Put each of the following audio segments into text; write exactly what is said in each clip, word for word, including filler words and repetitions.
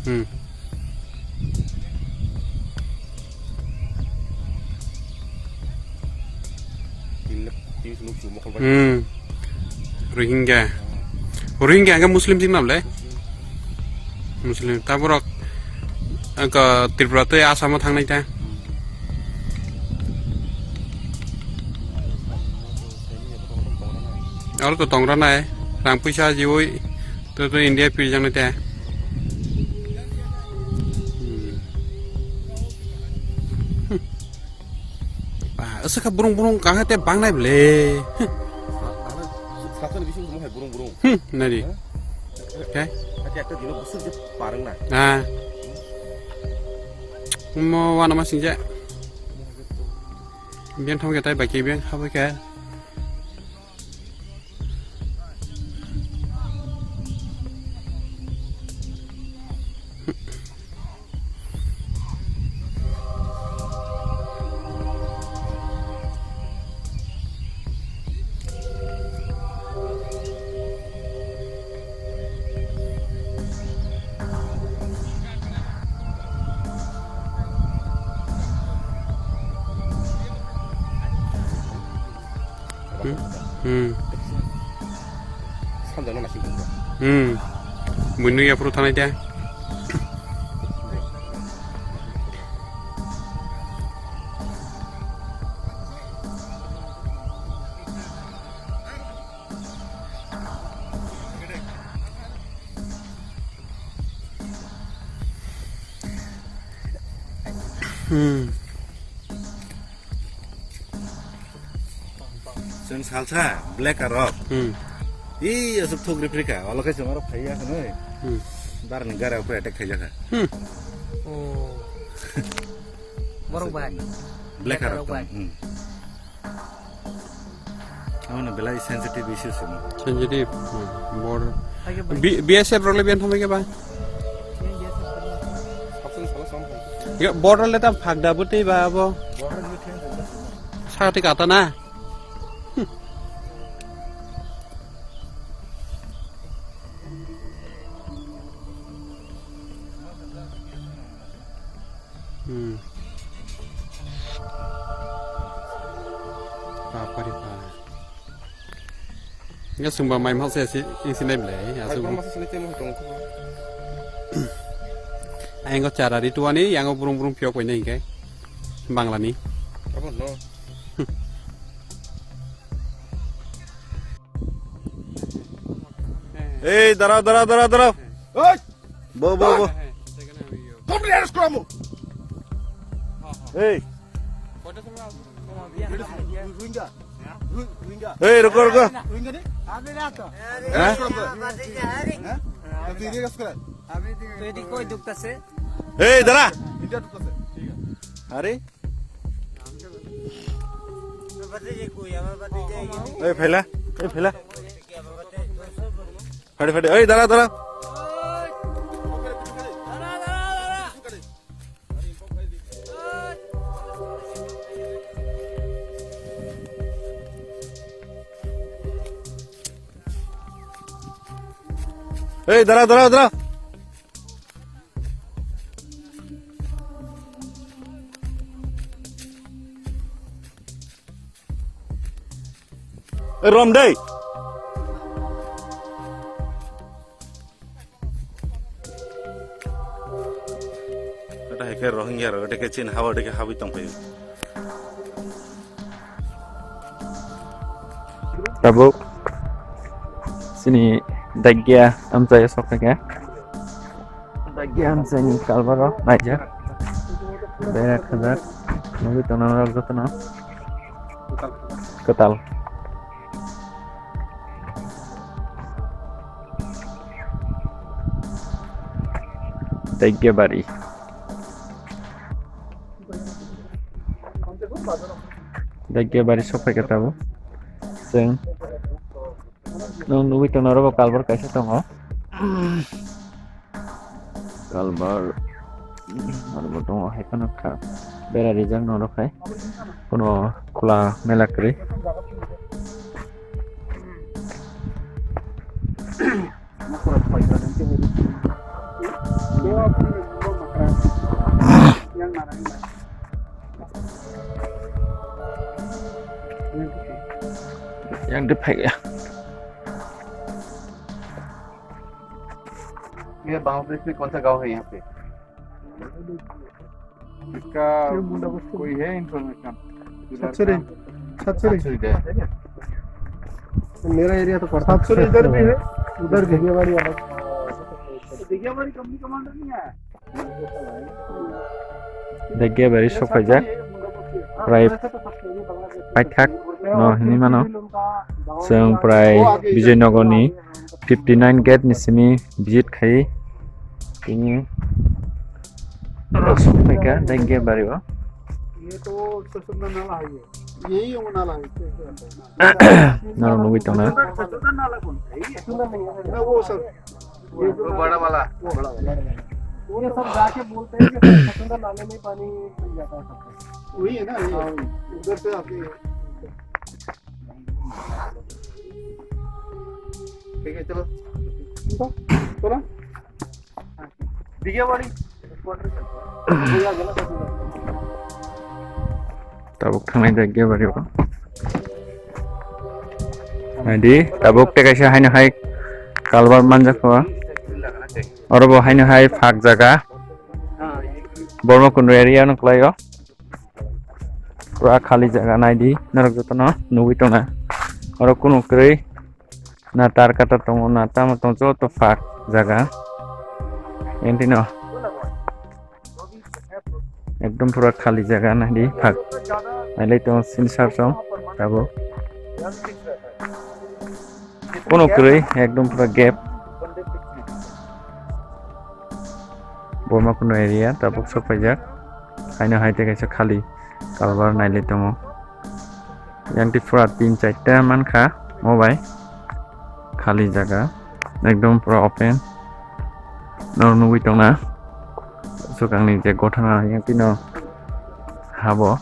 Hmm. Hmm. Rohingya. Rohingya hwnkhe Muslim thik nabwle? Muslim. Muslim. Ta borok, angkha Tripura tei Assam o thangnai ta. Aro to tongra nai. Rang puisa jiui. To, to India pirjang nai ta. Hmm. Ba, aswk kha burung burung kang te bang nai ble. Sakani bising tongma hai burung burung. Hmm, nari. Hah? Oke. Tapi ekta dino busuk je parang na. Ah. Mo wana masing je. Biang thong ke tai baki biang khabai ke. Hmm. Hmm. Sanjana masing tongkha. Hmm. Buino yaphuru thanai de. Hmm. Chwng salsa black arok. Hmm. Ih, aswk thok riphrikha. Olo khe chwng aro phaiya khwnwi. Hmm. Barni gari abo attack khaijakha. Hmm. Oh. Borok bai. Black arok tong. Hmm. Amo no belai sensitive issue sini. Sensitive. Hmm. Border. B-, B S F rok le bian thamai ke ba? Border le ta phagda bwtwi ba abo. Sakti kata na. Hmm. Bapari ba. Nga sungba mai masa si isi nai ble. Asung. Masa sini temo tong ko. Ayengo chara rituani yango burung burung piok wai nai ke. Banglani. Abo no. Ei, dara, dara, dara, dara. Ei! Bo, bo, bo. Come here, scrum. Ei. Rohingya. Rohingya. Ei, ruko, ruko. Rohingya ni? Ha? Scrum. Ha? Tui dia scrum. Tui di koi dukta se? Ei, dara. India dukta se. Hari? Ei, phaila. Ei, phaila. Phadi, phadi. Ei, dara, dara. Ei, dara, dara, dara. Rom dei. Ata hai khe Rohingya rok, ata khe chini hao, ata khe habwi tongphai. Tabuk chini Daigya amchai o sok kha khe. Daigya amchai ni kalbar o naijak. Berak khajak. Nugwi tongo norok jotono. Kwtal. Daigya bari. Daigya bari sok phai kha tabuk. Chwng nwng nugwi tongo, oro bo kalbar kaisa tongo. Kalbar, kalbar tongo, hai phano kha bera rijak norok hai. Kuno khula mela kwrwi. Yang di phai ya. ये बांग्लादेश में कौन सा गांव है यहाँ पे? इसका कोई है इंफॉर्मेशन? छतसुरी। छतसुरी। छतसुरी गया। मेरा एरिया तो पड़ता है। छतसुरी इधर भी है, उधर भी। दिघियाबाड़ी वाला। दिघियाबाड़ी कंपनी कमांडर नहीं है। Dighgiabari sokphaijak, prai paithak no hinwi mano. Chwng prai Bijoynagar ni fifty nine gate ni simi visit khai tini oro sokphaikha Dighgiabari o. ये तो ससुर का नाला है ये। यही वो नाला है। Norok nugwi tongo. ससुर का नाला कौन सा है? ये? ना, वो सर। ये जो बड़ा वाला। वो बड़ा वाला। ये सब जाके बोलते हैं कि ससुर का नाले में पानी मिल जाता है सबको। वही है ना, ये हाँ। उधर से आके। ठीक है, चलो। चलो। दिघियाबाड़ी। Tabuk thangnai Dighgiabari o. Naidi, tabuk tei kaisa haino hai kalbar manjakho. Oro bo haino hai phak jaga. Borma Kundra area no kwlaio. Pura khali jaga naidi, norok jotono nugwi tongna. Oro kunu kwrwi na tar kata tongo, na tamo tongo, joto phak jaga. Entino. Ekdom pura khali jaga naidi phak. Nailai tongo sini sar song tabuk. Kono kwrwi ekdom pura gap. Borma Kundra area tabuk sokpaijak. Haino hai tei kaisa khali kalbar nailai tongo. Yang Tripura tin charta mankha obai. Khali jaga. Ekdom pura open. Nor nugwi tongna. Swkangni je gothana yang tino habo.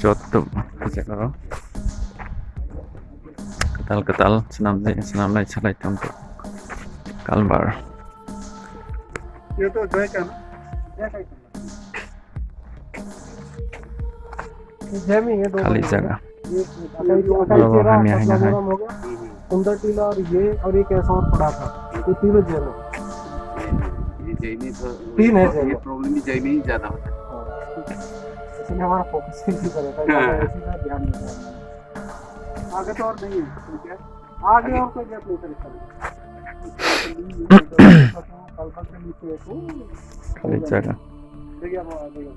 Jotto jaga o kwtal kwtal swnamnai swnamnai salai tongkha kalbar. Khali jaga. Oro bo hamya haino hai. Kundar टीला और ये और एक ऐसा और पड़ा था, ये तीनों जेल है। ये जैमी तो तीन है ये जेल। प्रॉब्लम ही जैमी ही ज्यादा होता है। हाँ। इसलिए हमारा फोकस ही नहीं करेगा, हाँ। ज्यादा इसी का ध्यान देता है। आगे तो और नहीं है, ठीक है? आगे आगे। और कोई गैप नहीं करेगा। कल कल के नीचे एक वो खाली जगह। देखिए, अब आ जाएगा।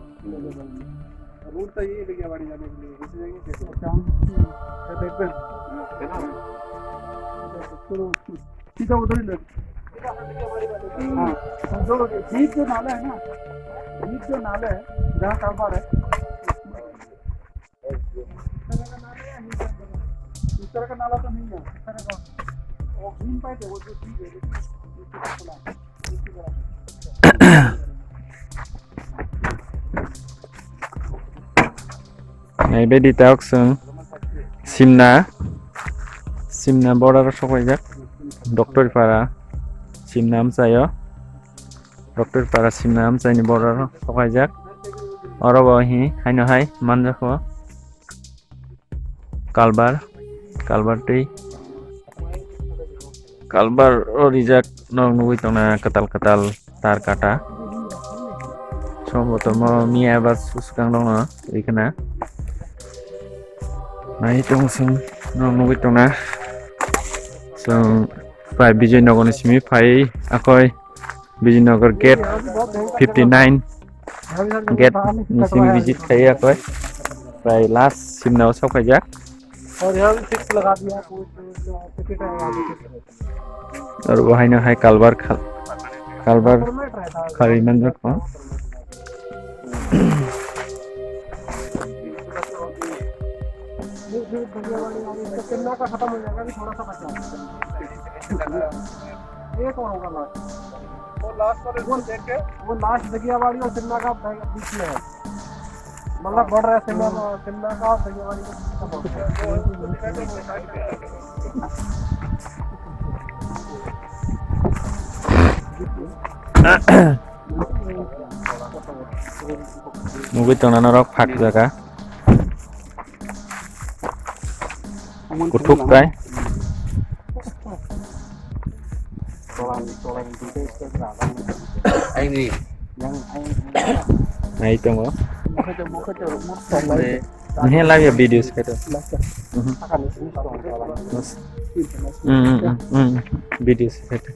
रोड तो यही है, दिघियाबाड़ी जाने के लिए, घुस जाएंगे कैसे? अच्छा, हम ये देखते हैं। है ना? चलो, सीधा उधर ही ले। हाँ, जो बीच जो नाला है ना, बीच जो नाला है, जहाँ कालबार है, इस तरह का नाला तो नहीं है, इस तरह का, वो ग्रीन पाइप है, वो जो ठीक है, लेकिन ये पूरा खुला है। Naibedi tok chwng Simna, Simna border o sokpaijak, Doctor Para, Simna amchaio, Doctor Para Simna amchaini border o sokpaijak, oro bo hi haino hai manjakho. Kalbar, kalbar twi. Kalbar o rijak nok nugwi tongna kwtal kwtal tar kata. Somboto mo miya ba swkang dongno twi khna. Nai tong sung nok nugwi tongna. Sung pai Bijoy Nogor ni simi pai akoi. Bijinogar gate fifty nine gate ni simi visit khai ya koi. Prai last Simna o sok khaijak. और यहाँ भी फिक्स लगा दिया, कोई टिकट आएगा अभी। Aro bo haino hai kalbar khal-, kalbar khari manjak ko. ये जो दरिया वाली, इसका कितना का खत्म हो जाएगा, अभी थोड़ा सा बचा है। एक और होगा लास्ट। वो लास्ट वाले वो देख के। वो लास्ट दगियाबाड़ी और सिन्ना का बैग बीच में है। मतलब बॉर्डर है शिमला, शिमला का और शिमला वाली का। Nugui tongnai norok phak jaga. Kuthuk kai. Aini. Nai tongo. Nhe live ya videos khaito. Mhm. Hmm, hmm, hmm, hmm. Videos khaito.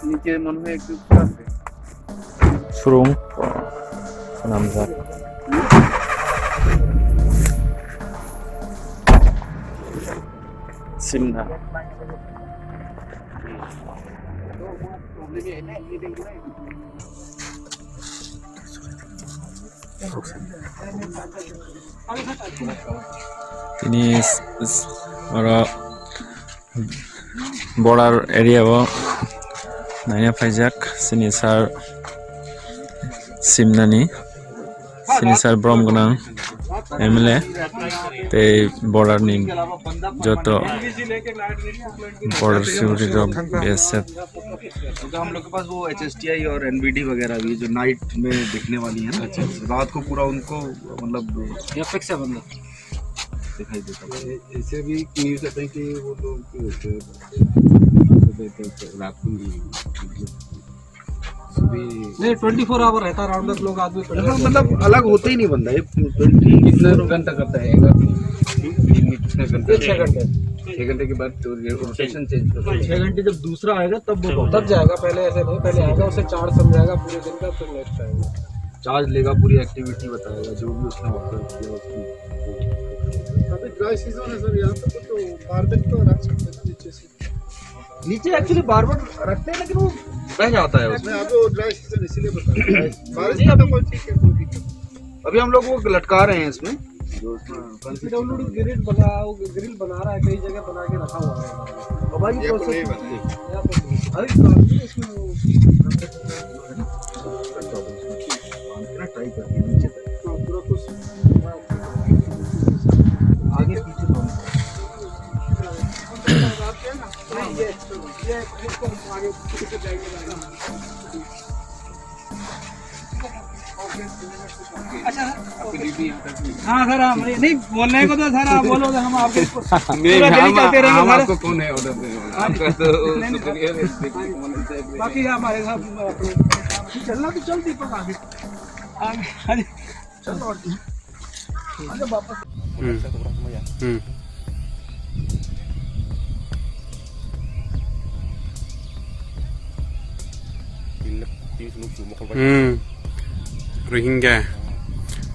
नीचे मन है एक। Surung swnamjak. Simna. Tini s-, s-, oro border area o naina phaijak chini sir simnani, chini sir borom gwnang M L A tei border ni joto border security rok B S F. क्योंकि हम लोग के पास वो H S T I और N V D वगैरह भी जो नाइट में दिखने वाली है ना, रात को पूरा उनको मतलब ये फिक्स है बंदा। दिखाई देता है। ऐसे भी न्यूज़ आते हैं कि वो लोग रात को भी नहीं, ट्वेंटी फोर आवर रहता है, राउंड द क्लॉक आदमी ट्वेंटी फोर। मतलब अलग होते ही नहीं बंदा, ये ट्वेंटी कितने घंटा करता है एक आदमी? दिन में कितने घंटे? छह घंटे। छह घंटे के बाद तो ये रोटेशन चेंज करता है। छह घंटे जब दूसरा आएगा तब वो, तब जाएगा, पहले ऐसे नहीं, पहले आएगा, उसे चार्ज समझाएगा पूरे दिन का, फिर नेक्स्ट आएगा। चार्ज लेगा, पूरी एक्टिविटी बताएगा, जो भी उसने ऑब्जर्व किया उसकी। अभी ड्राई सीजन है सर, यहाँ पे तो बार्बेट तो रख सकते हैं ना नीचे से। नीचे एक्चुअली बार्बेट रखते हैं, लेकिन वो बह जाता है उसमें। नहीं, अभी वो ड्राई सीजन इसीलिए बता रहे हैं। बारिश नहीं, खत्म अभी हो, ठीक है, कोई दिक्कत नहीं। अभी हम लोग वो लटका रहे हैं इसमें। जो उसमें पीडब्ल्यूडी ग्रिल बना, वो ग्रिल बना रहा है, कई जगह बना के रखा हुआ है। अब भाई ये प्रोसेस नहीं बना है। यहाँ पे नहीं। अभी तो अभी इसमें वो ट्राई करके नीचे तक। हाँ, पूरा कुछ आगे पीछे दोनों। अच्छा। हाँ सर, हाँ, नहीं, बोलने को तो सर आप बोलो तो हम आपके नहीं, पूरा दिल्ली हम, चलते रहेंगे हम सर। आपको कौन है ऑर्डर देने वाला? आपका तो नहीं, नहीं, superior है, बाकी हमारे साथ अपने चलना तो चल दीपक आगे। आगे, आगे। चलो और क्या। Hmm. Hmm. Hmm. Rohingya.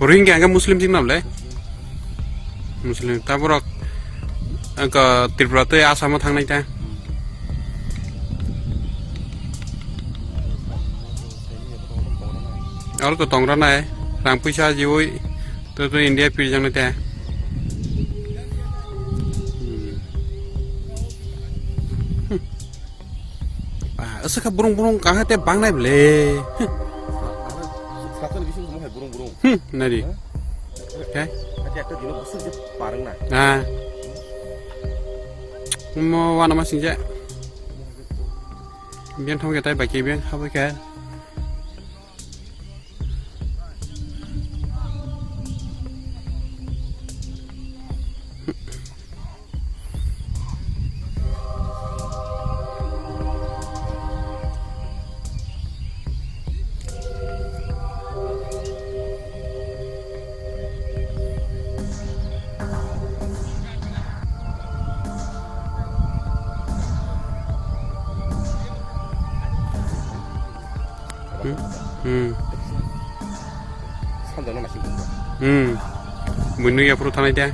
Rohingya hwnkhe Muslim chiknam le? Muslim. Taborok, angka Tripura tei Assam o thangnai ta. Aro to tongra nai, rang puisa jiwi, to, to India pirjang nai te. Hmm. Ah, aswk kha burung burung kaham te bang nai ble. Hmm. Hmm, nari. Hah? Hati ekta dino busuk je parang na. Ah. Mo wana ma singja. Biang thong ke tai bai ke biang ha bai ke. Hmm. Hmm. Hmm. Buino ya phuru thanai de.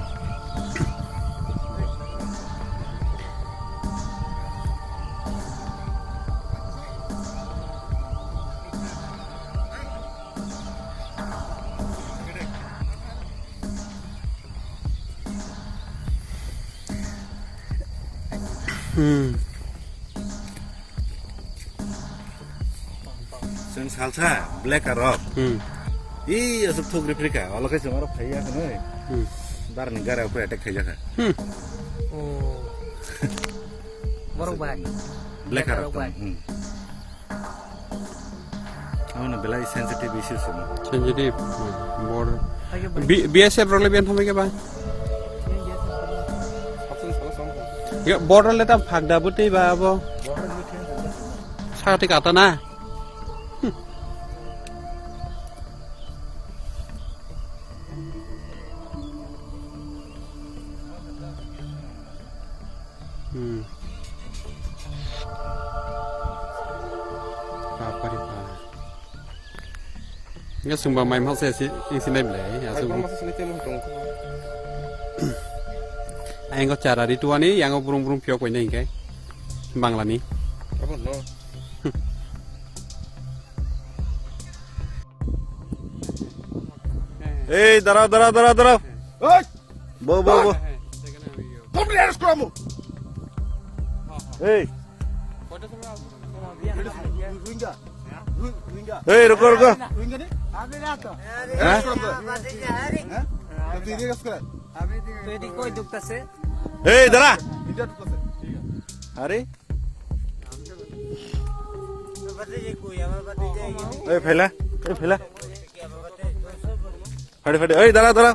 Hmm. Salsa, black arok. Hmm. I asuk thuk ripri ka, olo kai chumaro phai ya khnoi. Hmm. Dar ni gara ko attack khai jaka. Hmm. Oh. Borok bai. Black arok bai. Hmm. Amo belai sensitive issues no. Sensitive. Hmm. Border. Ayo bai. B-, B S F role bian thamai ke ba? Ya, border le ta phagda butei ba abo. Border ni khen. Sa te kata na. Hmm. Bapari ba. Nga sungba mai masa si, ing sinai belai, ya sung. Aingo chara ri tuani, yango burung burung piok wai nai hingke. Bangla ni. Abo no. Ei, dara, dara, dara, dara. Ei! Bo, bo, bo. Come here, scrum. Ei. Rohingya. Rohingya. Ei, ruko, ruko. Rohingya ni? Ha? Ei, dara. India ঢুকতেছে। আরে। এই ফেলা, এই ফেলা। ফাটি, ফাটি, এই দাঁড়া, দাঁড়া।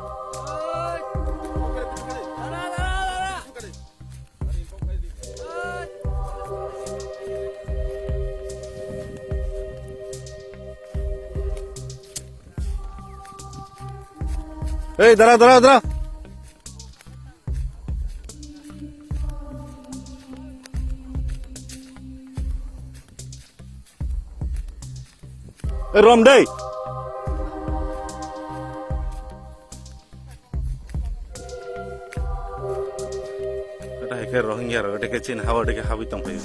এই দাঁড়া, দাঁড়া, দাঁড়া। Rom dei. Eta hai khe Rohingya rok, eta khe Chin hao, eta khe habwi tongphaio.